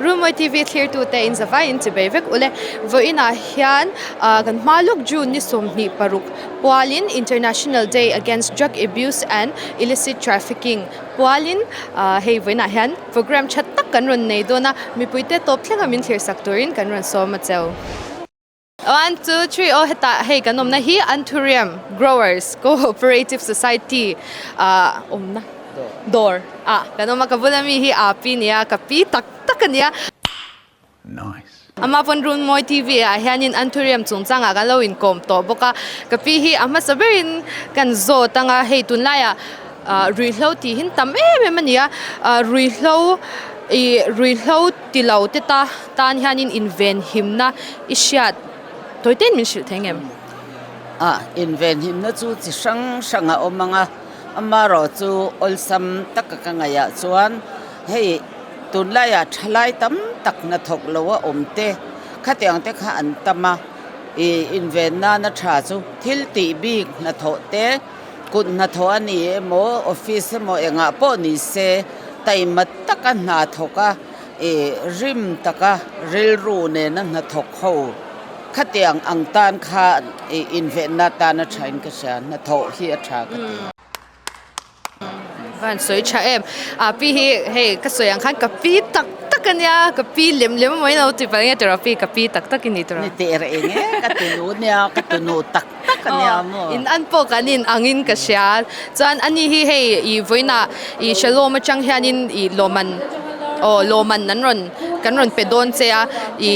Rumawi TV thlirtute in zavaiin chibei vek ule. Vawiinah hian kan hma lawk June ni 26 pualin International Day Against Drug Abuse and Illicit Trafficking pualin hei vawiinah hian program tha tak kan rawn nei dawn a, mipuite tawp thlenga min thlirsak turin kan rawn sawm a cheu. One, two, three, aw hetah hei kan awmna hi Anthurium Growers Co-operative Society ah awmna dawr ah kan awm a, ka bula mi hi aa pi nia, ka pi tak tak a nia. Nice. Ama pawn Runmawi TV ah hianin Anthurium chungchangah kan lo inkawm tawh bawk a, ka pi hi a hmasa berin kan zawt ang a, hei tunlaiah ah ruihhlo tih hi tam em em a ni a, ah ruihhlo ih ruihhlo Ti lo te ta tan hianin invenhimna i hriat tawi tein min hrilh thei ngem? A, invenhimna chu chi hrang hrang a awm ang a, amaherawh chu awlsam taka ka ngaihah chuan hei tunlaiah thalai tam tak hnathawk lo a awm te khatiang te kha an tam a, ih inven nana tha chu thil tih bik hnathawh te, Kut hnathawh a ni emaw, office emaw engah pawh ni se, taima taka hna thawk a, ih rim taka rilru nena hnathawk ho khatiang ang tan kha ih invenna atan a thain ka hria, hnathawh hi a tha ka ti. Van sawi tha em. A pi hi hei ka sawi ang khan ka pi tak tak a nia, ka pi lem lem mai lo ti palh nge tiraw pi ka pi tak tak i ni tiraw. Ni teh reh eng e, ka tunu nia, ka tunu tak. tak a nia maw? In an pawh kan in angin ka hria. Chuan ani hi hei i vawiinah i Shalom atang hianin i lawman aw lawman an rawn kan rawn pe dawn che a i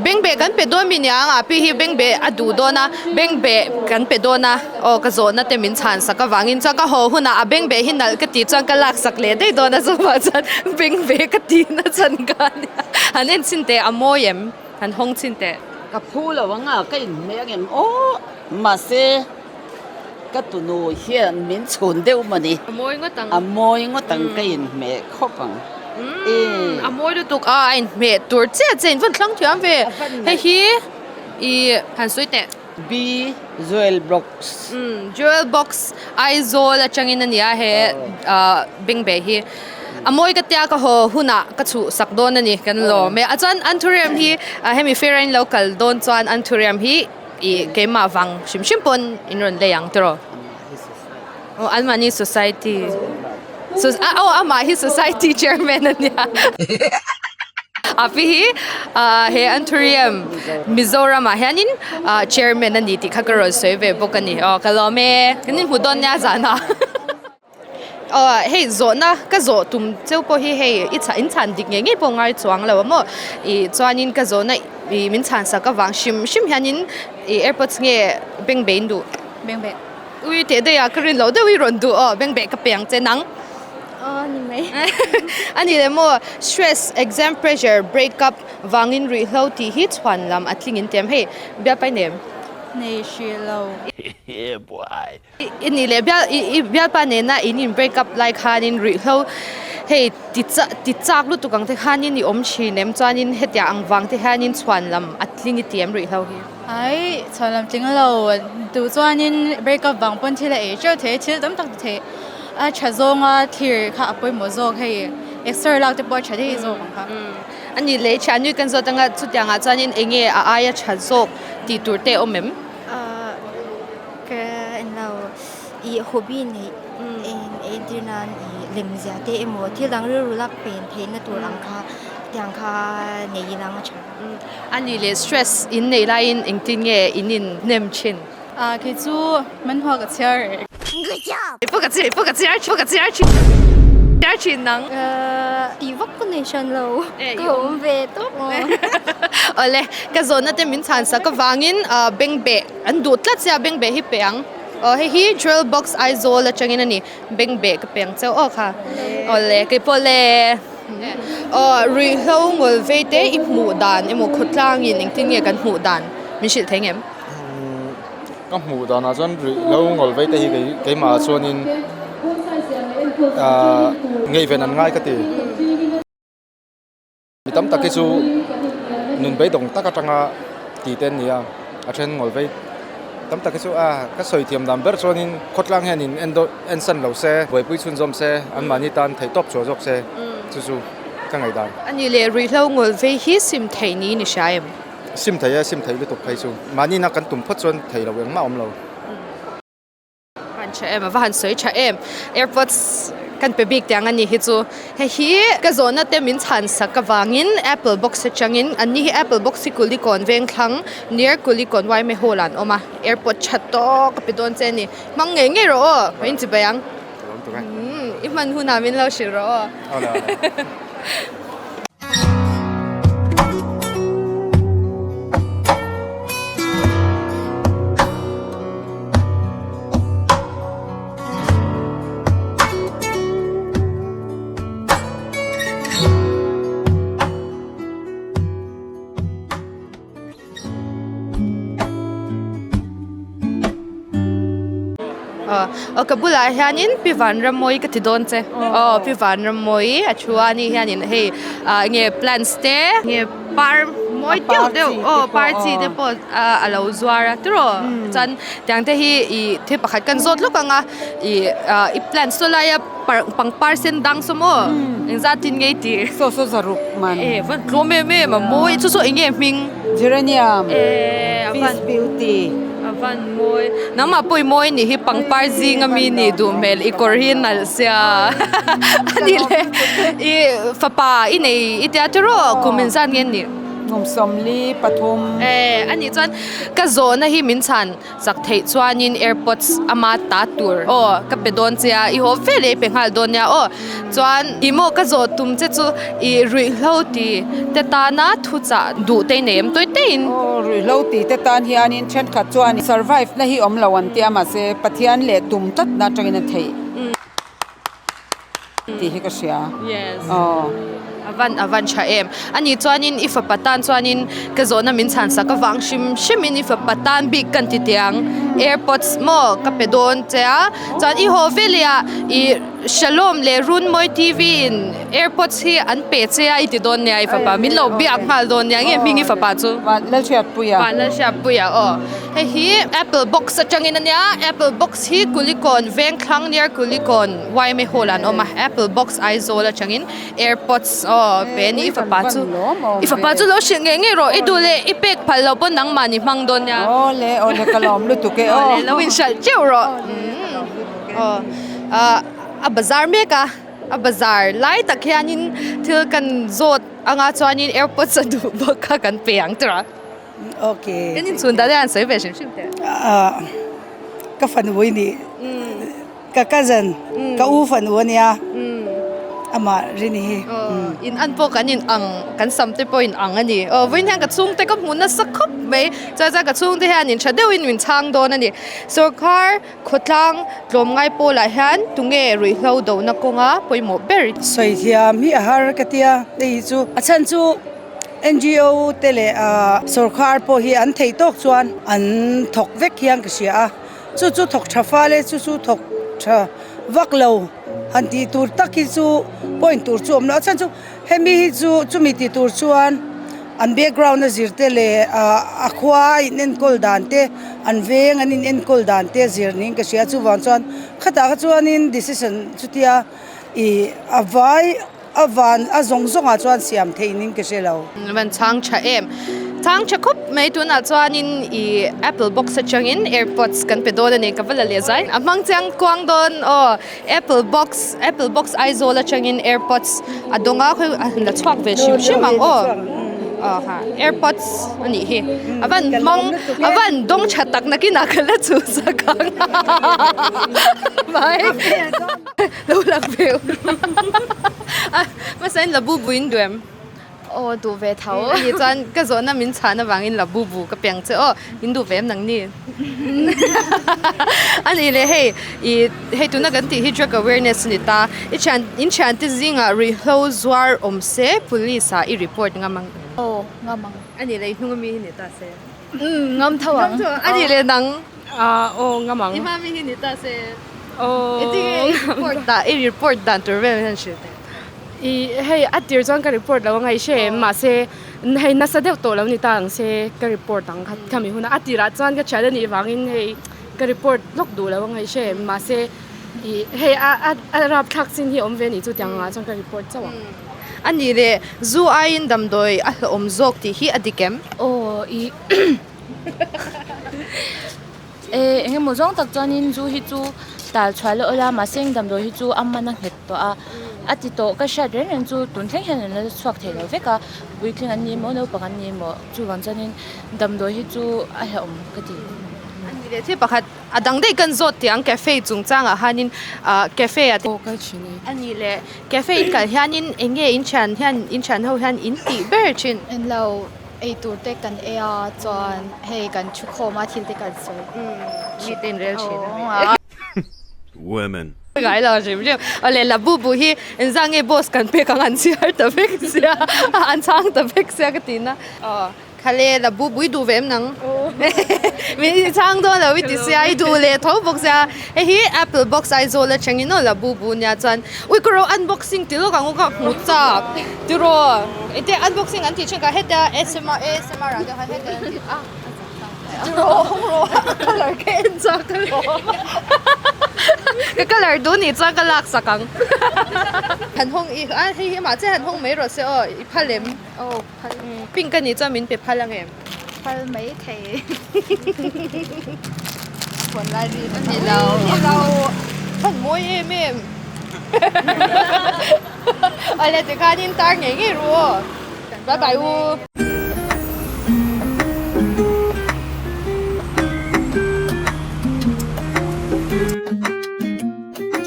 bengbeh kan pe dawn mi nia ang a pi hi bengbeh a duh dawn a bengbeh kan pe dawn a aw ka zawhna te min chhan sak avangin chuan ka haw hunah a bengbeh hi nalh ka tih chuan ka lak sak leh daih dawn a chuvang chuan bengbeh ka tihna chhan kha a nia han en chhin teh a mawi em? Han hawng chhin teh. Ka phu lo ang a, ka inhmeh ang em aw. Mahse, ka tunu hian min chhun deuh maw ni. A mawi ngawt ang. A mawi ngawt ang, ka inhmeh khawp ang. Umm, a mawi lutuk a, a inhmeh tur chiah chiah in van thlang thiam ve. Hei hi i han sawi teh. B Jewel Box. Umm, Jewel Box Aizawl atangin a nia he bengbeh hi. A mawi ka tia ka haw hunah ka chhuh sak dawn a ni kan lawm e. A chuan Anthurium hi hemi fair a in lo kal dawn chuan Anthurium hi ih keimah vang hrim hrim pawn in rawn lei ang tiraw. Aw anmahni society aw amah hi society chairman a nia. Api hi he Anthurium Mizoram ah hianin chairman a ni tih kha ka rawn sawi ve bawk a ni. Aw ka lawm e, kan inhmu dawn nia zanah. Aw hei zawhna ka zawh tum cheu pawh hi hei i chhan in chhan dik ngei ngei pawh ngai chuang lo a maw ih chuanin ka zawhna ih min chhan sak avang hrim hrim hianin ih airpods nge bengbeh in duh? Bengbeh. Ui teh daih a ka rin loh deuh i rawn duh aw bengbeh ka pe ang che nang. Aw ni mai. A ni le maw stress exam pressure break up vangin ruihhlo tih hi chhuan lam a tling in tiam hei bialpai nem. Nei hrih lo. I ni le bial i bialpa nena in in break up lai khanin ruihhlo hei ti ti chak lutuk ang te khanin i awm thin em chuanin hetiang ang vang te hianin chhuan lam a tling i ti em ruihhlo hi. Ai chhuan lam tling lo duh chuanin break up vang pawn thil a ei teuh thei thil tam tak ti thei a tha zawnga thlir kha a pawimawh zawk hei exer lak te pawh a tha thei zawk ang kha. A ni leh thiannu kan zawt anga chutiangah chuanin eng nge a aia tha zawk tih tur te a awm em? Ka en lo i hobby neih entir nan i lemziah te emaw thil dang rilru lak pen theihna tur ang kha tiang kha nei ila ang a tha. A ni leh stress in neih laiin engtin nge in in hnem thin? Ah kei chu hmanhmawh ka chhiar reng. Pawh ka chhiar pawh ka chhiar pawh ka chhiar thin chhiar thin nang. Tih vak ka nei hran lo ka awm ve tawp. Awle ka zawhna te min chhan sak avangin bengbeh An duh tlat sia bengbeh hi pe ang. Aw hei hi Jewel Box Aizawl atangin a ni. Bengbeh ka pe ang cheu aw kha. Awle keipawh le. Aw ruihhlo ngawl vei te i hmuh dan emaw khawtlangin engtin nge kan hmuh dan min hrilh thei ngem? Ka hmuh danah chuan ruihhlo ngawl vei te hi keimah ah chuanin ah ngaihven an ngai ka ti. Mi tam tak hi chu nun beidawng tak atanga tih te an ni a, a then ngawl vei tam tak hi chu a ka sawi thiam dan ber chuanin khawtlang hian in en deuh en san lo se buaipui chhunzawm se anmahni tan theihtawp chhuah zawk se chu chu. ka ngaihdan. A nih leh ruihhlo ngawl vei hi sim theih niin i hria em? Sim thei e, sim theih lutuk phei chu. Mahni na kan tum phawt chuan thei lo engmah a awm lo. Han tha em, a va han sawi tha em. Airpods kan pe bik tiang a ni hi chu. Hei hi ka zawhna te min chhan sak avangin Apple box atangin an ni hi Apple box hi Kulikawn vengthlang near Kulikawn Yma Hall ah an awm a. Airpod tha tawk a pe dawn che a ni. Hmang ngei ngei rawh aw, ka inchi bai ang. I hman hunah min lo hrilh rawh aw. Aw ka bulah hianin pi Vanramawii ka ti dawn che aw pi Vanramawii a thu a ni hianin hei ah enge plants te nge par mawi deuh deuh aw par chi te pawh a lo zuar a tiraw chuan tiang te hi ih thil pakhat kan zawt lawk ang a ih ah i plants saw laia pangpar sen dang saw maw engzat tin nge i tih saw saw zaruk man e van tlawm em em a mawi chu chu eng nge hming geranium peace beauty a van mawi nangmah pawh i mawi anih hi pangpar zing ami nih duh hmel i kawr hi nalh sia a nih le i fapa i nei i tia tiraw kum engzat nge anih kum 43 e anih chuan ka zawhna hi min chhan Chak theih chuanin airpods ama ta tur aw ka pe dawn che a, i haw ve leh i pe nghal dawn nia aw. Chuan i maw ka zawh tum che chu i ruihhlo ti te tana thu chah duh te i nei em tawi taiin. Aw ruihhlo ti te tan hianin thenkhat chuan survive na hi awm lo an tia mahse Pathian leh tum tlatna atangin a theih. Tih hi ka hria. Yes. Aw. A van a van tha em. Ani chuanin i fapa tan chuanin ka zawhna min chhan sak avang hrim hrimin i fapa tan bik kan ti tiang airpods maw ka pe dawn che a. Chuan i haw veleh ah i Shalom leh Runmawi TV in airpods hi an pe che a i ti dawn nia i fapa. Min lo biak nghal dawn nia nge hming i fapa chu? Lalhriatpuia. Lalhriatpuia aw. Hei hi Apple box atangin ania Apple box hi Kulikawn Vengthlang near Kulikawn YMA Hall ah an awm a Apple box Aizawl atangin airpods aw pe a ni i fapa chu i fapa chu lo hrilh ngei ngei rawh i duh leh i pek phal loh pawn nangmah ni hmang dawn nia Awle awle ka lawm lutuk e aw awle lo inhralh teuh rawh aw ah a bazar mek a a bazar lai tak hianin thil kan zawt anga chuanin airpods a duh bawk a kan pe ang tawh a. Okay. Kan inchhun dan hian sawi ve hrim hrim teh. Ah, ka fanu i nih. Ka cousin, ka u fanu a nia. Amah rini hi. In an pawh kan in ang, kan sam te pawh in ang a ni. Aw, vawiin hian ka chhungte ka hmu nasa khawp mai. Chuan chuan ka chhungte hian in tha deuhin min chhang dawn a ni. Sawrkar khawtlang tlawmngai pawlah hian tunge ruihhlo dohna kawnga pawimawh ber? Sawi thiam hi a har ka tia, hei hi chu a chhan chu NGO te leh sorkar pawh hi an theih tawk chuan an thawk vek hian ka hria a, chu chu thawk tha fal e, chu chu thawk tha vak lo han tih tur tak hi chu point tur chu a awm lo. A chhan chu hemi hi chu chumi tih tur chuan an background a zir te leh a khua a in enkawl dan te, an veng an in enkawl dan te a zir niin ka hria a, chuvang chuan khatah kha chuanin decision chutia ih a vai. A van a zawng zawngah chuan siam theih ning ka hre lo. Van chhang tha em. Chhang tha khawp mai tunah chuanin i apple box atangin airpods kan pe dawn a ni ka va la leh zai. A hmang chiang kuang dawn aw apple box apple box Aizawl atangin airpods a dawng a khawi a la chhuak ve hrim hrim ang aw. Aw ha airpods a nih hi a van hmang a van dawng tha tak nakinah ka la chhuh sak ang bye. Lo lak ve u a hmasa in la bu bu in duh em? Aw duh ve tho. A nih chuan ka zawhna min chhan avangin la bu bu ka piang che aw in duh ve em nang ni? A nih leh hei i hei tuna kan tih hi drug awareness a ni ta i thian in thiante zingah ruihhlo zuar awm se police ah i report ngam ang em? Aw ngam ang. A nih leh i hnung ami hi ni ta se? Umm ngam tho ang. Ngam tho ang a nih leh nang? Aw ngam ang. I hma mi hi ni ta se. Aw. I tinge i report dan i report dan tur vel hian hrilh teh. I hei a tir chuan ka report lo a ngai hre em mahse hei nasa deuh tawh lo ni ta ang se ka report ang kha khami hun a a tirah chuan ka thian a nih vangin hei ka report lawk duh lo a ngai hre em mahse i hei a a rapthlak chin hi a awm ve a nih chu tiang angah chuan ka report chauh ang. A nih leh zu aiin damdawi a hlauhawm zawk tih hi a dik em? Aw i e eng emaw zawng tak chuanin zu hi chu tal chhuah leh awla mahse eng damdawi hi chu a man a nghet tawh a a ti tawh ka hriat reng reng chu tun thleng hian an la chhuak thei lo vek a puitling an ni emaw naupang an ni emaw chuvang chuanin damdawi hi chu a hlauhawm ka ti. A nih leh thil pakhat A dang daih kan zawt tih ang cafe chungchangah hianin ah cafe ah te Aw kal thin e. A nih leh cafe in kal hianin eng nge in thian hian in thian ho hian in tih ber thin. En lo ei tur te kan ei a chuan hei kan thu khawm a thil te kan sawi. Mi te in rel thin a mi. Women. Ngai lo hrim hrim. Awle la bu bu hi engzah nge boss kan pek ang an chhiar ta vek sia an chhang ta vek sia ka ti na. Aw. Khale la bu bui duh ve em nang? Min i chhang dawn lo i ti sia i duh leh tho bawk sia. Hei hi Apple box Aizawl atangin aw la bu bu nia chuan ui ka ro unboxing ti lawk ang u ka hmu chak tiraw engtia unboxing an tih thin kha hetia ASMR ASMR ah deuh khan hetia an ti a tiraw rawh a colour ka en chak alawm ka colour duh nih chuan ka lak sak ang han hawng i a hei hi amah chiah han hawng mai rawh se aw i phal em? Pink a nih chuan min pe phal ang em? Phal mai thei. Phone lai ri a ni lo. Ni lo. Phone mawi em em. Awle tikhanin tar ngei ngei ru aw. Bye bye u.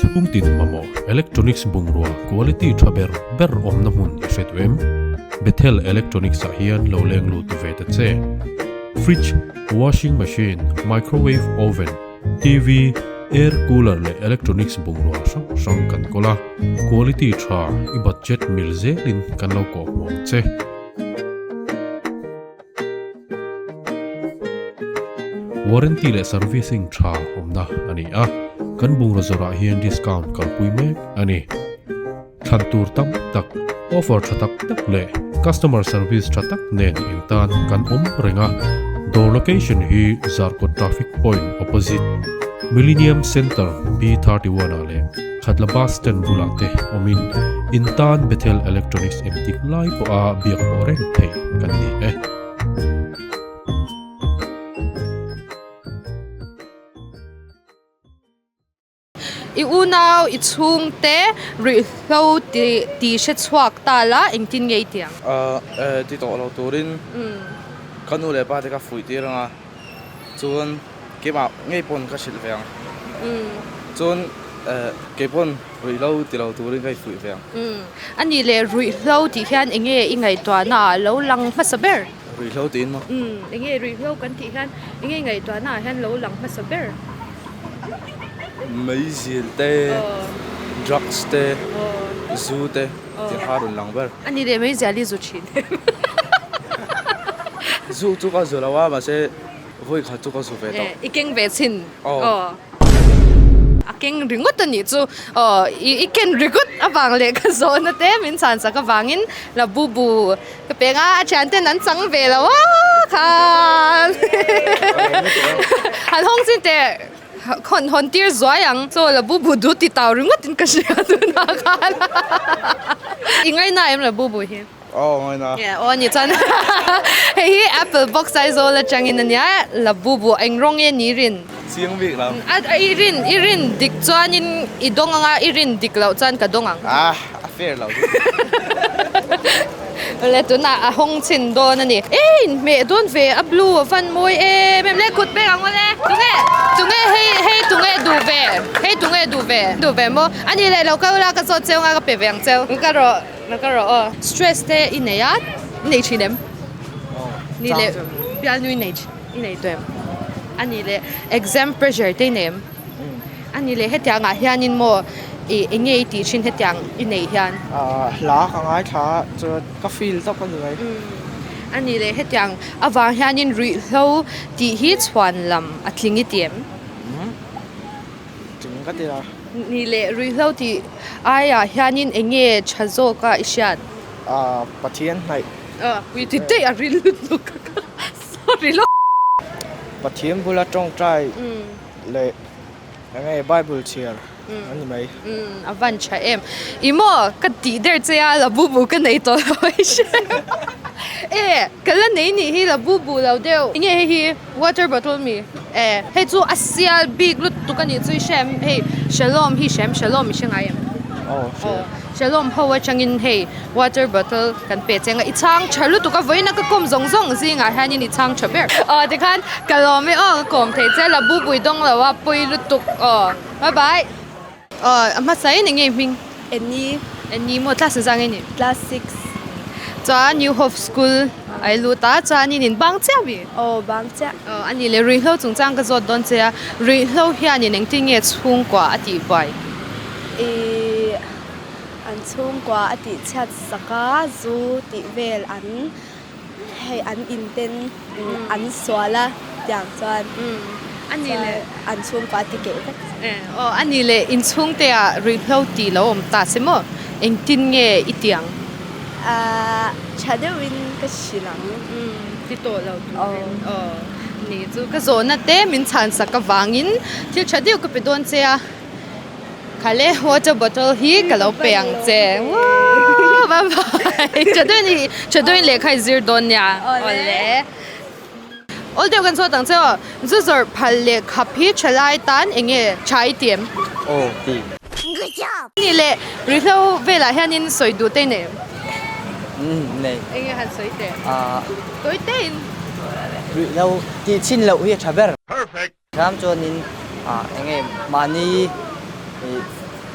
Chhungtin mamawh electronics bungrua quality tha ber ber awmna hmun i hre duh em? Bethel Electronics ah hian lo leng lut ve ta che. Fridge, washing machine, microwave oven, TV, air cooler leh electronics bungrua hrang hrang kan kawl a, quality tha i budget mil zelin kan lo kawh hmuh ang che. Warranty leh servicing tha awmna a ni a, kan bungraw zawrah hian discount kalpui mek a ni. Thlan tur tam tak, offer tha tak tak leh customer service tha tak nen intan kan awm reng a, dawr location hi Zarkawt Traffic Point opposite Millennium Centre B31 ah leh Khatla Bus Stand bulah te awmin intan Bethel Electronics engtik lai pawha biak pawh reng theih kan ni e. I unau i chhungte ruihhlo ti ti hre chhuak ta la engtin nge i ti ang? Ahh ti tawh lo turin ka nu leh pa te ka fuih tir ang a, chuan keimah ngei pawn ka hrilh ve ang. Chuan kei pawn ruihhlo ti lo turin ka infuih ve ang. A nih leh ruihhlo tih hian eng nge i ngaihtuahna ah lo lang hmasa ber? Ruihhlo tiin maw? Eng nge ruihhlo kan tih hian eng nge i ngaihtuahna ah hian lo lang hmasa ber? Meizil te, drugs te, zu te tih kha a rawn lang ber. A ni leh meizial hi zu thin em? Zu chu ka zu lo a, mahse vawi khat chu ka zu ve tawh. I keng ve chhin? Aw. A keng ringawt a nih chu. Aw, i ken ringawt avang leh ka zawhna te min chhan sak avangin la bu bu Ka peng a, a thian ten an chang ve lo a khan. Han hawng chin teh hawn hawn tir zuai ang chaw la bu bu du ti tau ringawt in ka hria tunah khan. I ngaina em la bu bu hi? Aw ngaina. Aw ni chuan hei hi apple box Aizawl atangin ania la bu bu eng rawng nge ni rin? Chiang bik lo. I rin i rin dik chuanin i dawng anga i rin dik loh chuan ka dawng ang. Ah a fair lo. Awle tunah a hawng chhin dawn a ni. E inhmeh dawn ve a blue a van mawi em em le kut pek ang awle. Tunge tunge hei hei tunge duh ve hei tunge duh ve duh ve maw a ni leh lo kal ula ka zawt cheu anga ka pe ve ang cheu. Ka rawh ka rawh aw. Stress te i nei a i nei thin em? Ni leh bialnu i nei thin. I nei tawh em? A nih leh exam pressure te i nei em? A nih leh hetiang ah hianin maw i eng nge i tih thin hetiang i neih hian? Ahh hla ka ngaithla a chuan ka feel tawp a ni mai. A nih leh hetiang avang hianin ruihhlo tih hi chhuan lam a tling i ti em? Tling ka ti a. Nih leh ruihhlo tih aiah hianin eng nge tha zawk a i hriat? Ahh Pathian hnaih. Ahh pui ti daih a ri lutuk a. Sorry lo. Pathian bula tawngtai leh eng nge Bible chhiar. A ni mai. Umm a van tha em. I maw ka tih der che a labubu ka nei tawh lo a hre e ka la nei nih hi labubu lo deuh. Enge hei hi water bottle mi e hei chu a sial bik lutuk a nih chu i hre em hei shalom hi hre em shalom i hre ngai em? Aw hria. Shalom ho atangin hei water bottle kan pe cheng a i chhang tha lutuk a vawiin a ka kawm zawng zawng zingah hianin i chhang tha ber. Aw tikhan ka lawm e aw ka kawm thei che labubu i dawng lo a pawi lutuk aw. Bye bye. Aw a hmasa in enge hming? Annie. Annie maw class zang nge ni? Class 6. Chuan New Hope School a i lut a chuanin in bang chiah mi? Aw bang chiah. Aw a ni le ruihhlo chungchang ka zawt dawn che a ruihhlo hianin engtin nge chhungkua a tih buai? Ih an chhungkua a tih chhiat sak a zu tih vel an Hei an inten an sual a tiang chuan an chhungkua a ti keh vek. Aw a ni le inchhungte ah ruihhlo tih lo awm ta se maw engtin nge i tiang? Ahh tha deuhin ka hrilh ang. Ti tawh lo turin aw ni chu ka zawhna te min chhan sak avangin thil tha deuh ka pe dawn che a. Khale water bottle hi ka lo pe ang che Woo bye bye tha deuhin i tha deuhin lehkha i zir dawn nia awle awl deuh kan chhuat ang che aw zu zawrh phal leh khap hi tha lai tan eng nge tha i ti em aw ti ni leh ruihhlo velah hianin sawi duh te nei em umm nei eng nge han sawi teh tawi tein ruihhlo tih chhin loh hi a tha ber Ram chuanin ah eng nge mahni ih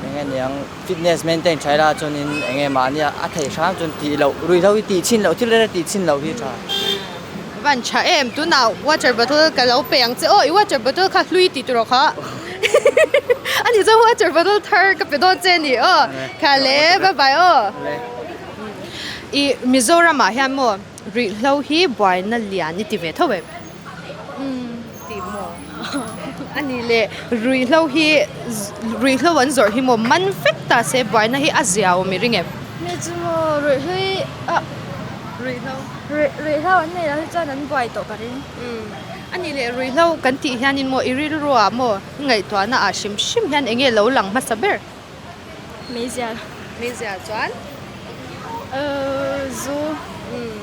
eng nge niang fitness maintain tha ila chuanin eng nge mahni a theih hram chuan tih loh ruihhlo hi tih chhin loh thil reng reng tih chhin loh hi a tha. Van tha em tunah water bottle ka lo pe ang che aw i water bottle kha hlui tih tur aw kha a nih chuan water bottle thar ka pe dawn che a ni aw kha le bye bye aw ih Mizoram ah hian maw ruihhlo hi buaina lian i ti ve tho em. Tih maw? A nih leh ruihhlo hi ruihhlo an zawrh hi maw man vek ta se buaina hi a zia awm i ring em? Mi chu maw ruihhlo hi ah ruihhlo ruihhlo an nei loh hi chuan an buai tawh ka ring. A nih leh ruihhlo kan tih hianin maw i rilruah maw i ngaihtuahna ah hrim hrim hian eng nge lo lang hmasa ber? Meizial. Meizial chuan? Uhh zu. Umm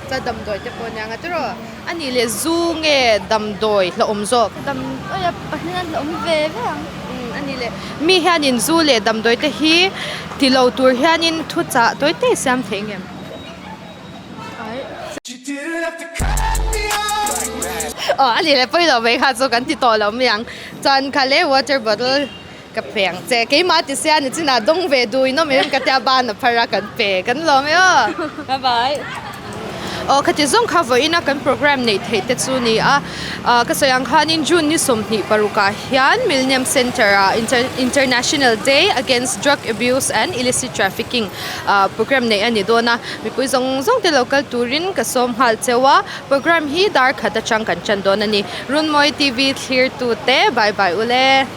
chuan damdawi te pawh ania nga tiraw? A nih leh zu nge damdawi hlauhawm zawk? Dam awi a pahnih an hlauhawm ve ve ang. Umm a nih leh mi hianin zu leh damdawi te hi ti lo tur hianin thuchah tawi te siam thei ngem? Aw a nih leh pawilo mai kha chu kan ti tawh lo mai ang. Chuan kha le water bottle Ka pe ang che, keimah ti sia ni chinah dawng ve duh in awm em ka tia ban a phar a kan pe kan lawm e aw bye bye. Aw khati zawng kha vawiin a kan program neih theih te chu ni a, ka sawi ang khanin June ni 26 ah hian Millennium Centre ah International Day Against Drug Abuse and Illicit Trafficking program neih a ni dawn a, mipui zawng zawng te lo kal turin ka sawm nghal cheu a, program hi dar khat atang kan tan dawn a ni. Runmawi TV thlir tute bye bye ule.